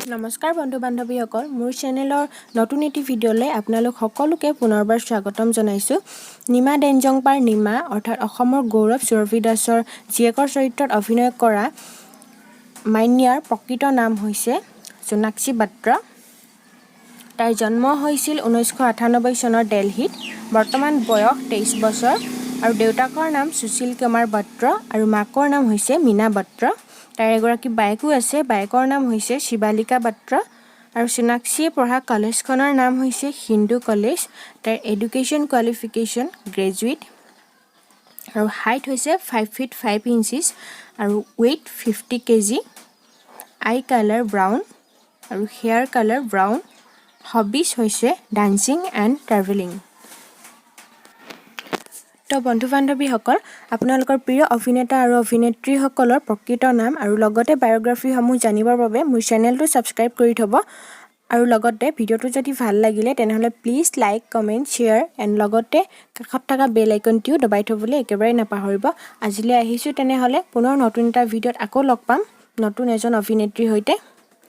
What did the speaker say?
নমস্কাৰ বন্ধু বান্ধৱীসকল, মোৰ চেনেলৰ নতুন এটি ভিডিঅ'লৈ আপোনালোক সকলোকে পুনৰবাৰ স্বাগতম জনাইছোঁ। নিমা ডেনজংপাৰ নিমা, অৰ্থাৎ অসমৰ গৌৰৱ সুৰভি দাসৰ জীয়েকৰ চৰিত্ৰত অভিনয় কৰা মান্যাৰ প্ৰকৃত নাম হৈছে সোণাক্ষী বাত্ৰা। তাইৰ জন্ম হৈছিল 1998 চনৰ দেলহিত। বৰ্তমান বয়স 23 বছৰ আৰু দেউতাকৰ নাম সুশীল কুমাৰ বাত্ৰা আৰু মাকৰ নাম হৈছে মীনা বাত্ৰা। তাইৰ এগৰাকী বায়েকো আছে। বায়েকৰ নাম হৈছে শিৱালিকা বাত্ৰা। আৰু সোণাক্ষীয়ে পঢ়া কলেজখনৰ নাম হৈছে হিন্দু কলেজ। তাইৰ এডুকেশ্যন কোৱালিফিকেশ্যন গ্ৰেজুৱেট আৰু হাইট হৈছে 5 ফিট 5 ইঞ্চিছ আৰু weight 50 kg, eye colour brown আৰু হেয়াৰ কালাৰ ব্ৰাউন। হবিজ হৈছে ডান্সিং এণ্ড ট্ৰেভেলিং। তো বন্ধু বান্ধৱীসকল, আপোনালোকৰ প্ৰিয় অভিনেতা আৰু অভিনেত্ৰীসকলৰ প্ৰকৃত নাম আৰু লগতে বায়'গ্ৰাফীসমূহ জানিবৰ বাবে মোৰ চেনেলটো ছাবস্ক্ৰাইব কৰি থ'ব আৰু লগতে ভিডিঅ'টো যদি ভাল লাগিলে, তেনেহ'লে please like, comment, share and লগতে কাষত থকা বেল আইকনটিও দবাই থ'বলৈ একেবাৰে নাপাহৰিব। আজিলৈ আহিছোঁ তেনেহ'লে। পুনৰ নতুন এটা ভিডিঅ'ত আকৌ লগ পাম নতুন এজন অভিনেত্ৰীৰ সৈতে।